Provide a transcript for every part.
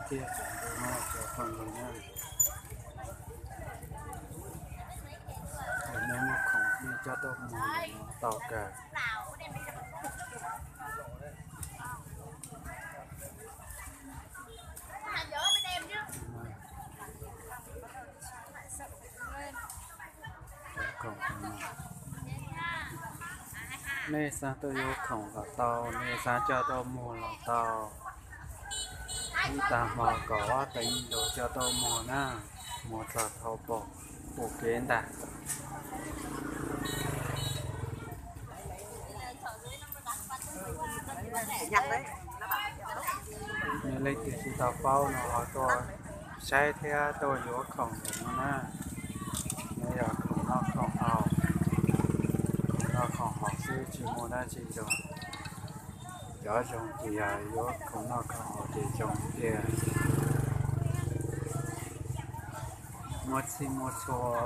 Thiab cov ntu no cov phooj ywg na, cov nej muaj khoom nej coj tuaj muag no tau kawg. Nej xav tuaj yuav khoom los tau, nej xav coj tuaj muag los tau. Ib tag hmo kaum ob teev lus coj tuaj muag na, muag txog thaum pom pum kev ntag. Yog leej twg tsis tau paub no ho tuaj saib thiab tuaj yuav khoom ntawm no na. Nws yog khoom noj khoom haus, khoom noj khoom haus xwb tsis muaj dab tsi zoo. Cov zoo ces yog yuav khoom noj khoom haus ces zoo tiag. Muaj txhij muaj txhua.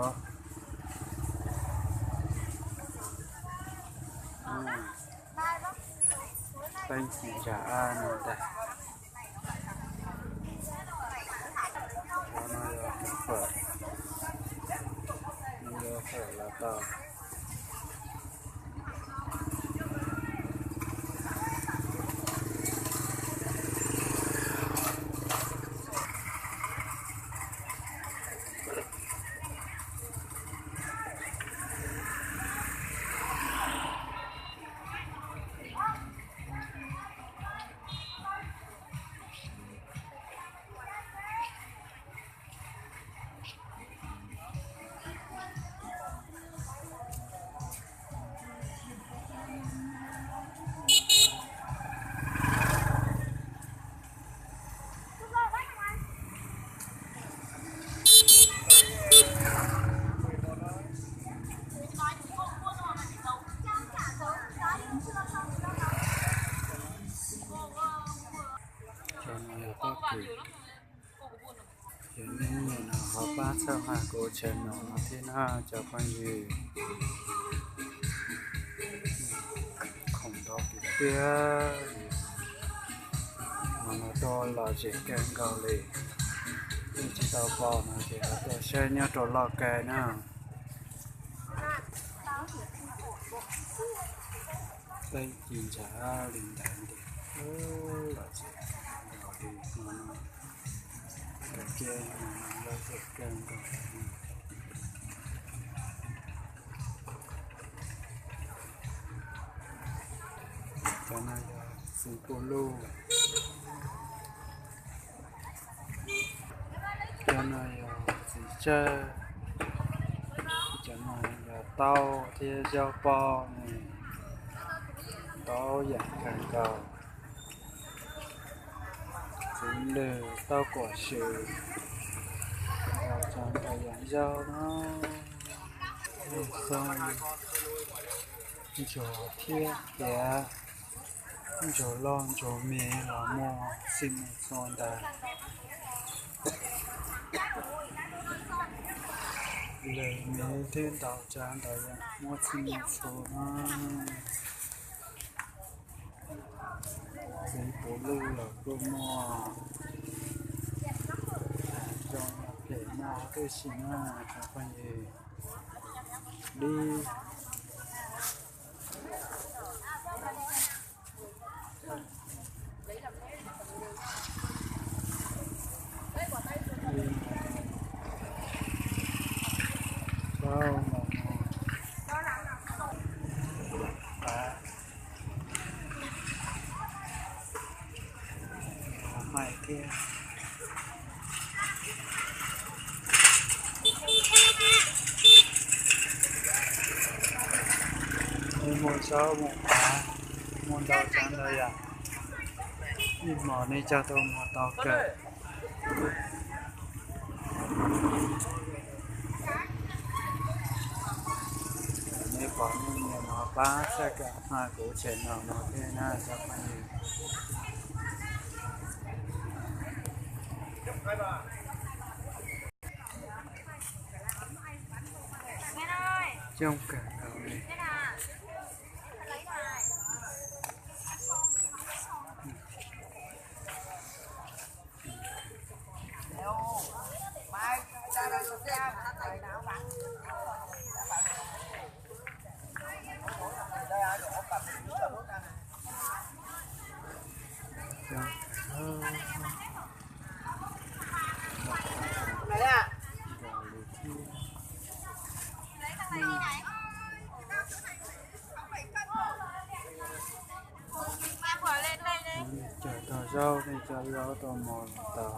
Teeb txiv ntsa no ntag. Cov no yog fawm, nws yuav fawm los tau. Cov no yog pob kws. Cov nyiam no ho pab txhawb nqa kuv channel no thiab na cov phooj ywg. Khoom ntau tiag tiag. Hmo no tuaj lom zem kawg nkaus li. Nej tsis tau pom no ces ho tuaj saib nyob rau Lauj Kaim na. Teeb ci ntsa li ntawd ntiag, lom zem nkaus li hmo no. Kav kiab hmo no lom zem kawg nkaus. Cov no yog txiv pum luj. Cov no yog txiv tsawb. Cov no yog taub thiab zaub pob ne, ntau yam kawg nkaus. Txiv lwg, taub kuam swm, ntau tsav ntau yam zaub no, xoob, ntsuag thiab tiav, ntsuag loj ntsuag me los muaj txhij muaj txhua ntag. Lwg me thiab ntau tsav ntau yam muaj txhij muaj txhua no. Txiv pum luj los kuj muaj, zoo phem no tib si na cov phooj ywg. Dib Hais thiab. Nej muaj zaub muaj qav, muaj ntau tsav ntau yam, ib hmos nej coj tuaj muag tau kawg. Nej pom nej nyiam no pab txhawb nqa kuv channel no thiab na cov phooj ywg. Coob kawg nkaus li. Coob kawg nkaus li thiab. Nej cog tau zaub, nej cog zaub tau mov los tau.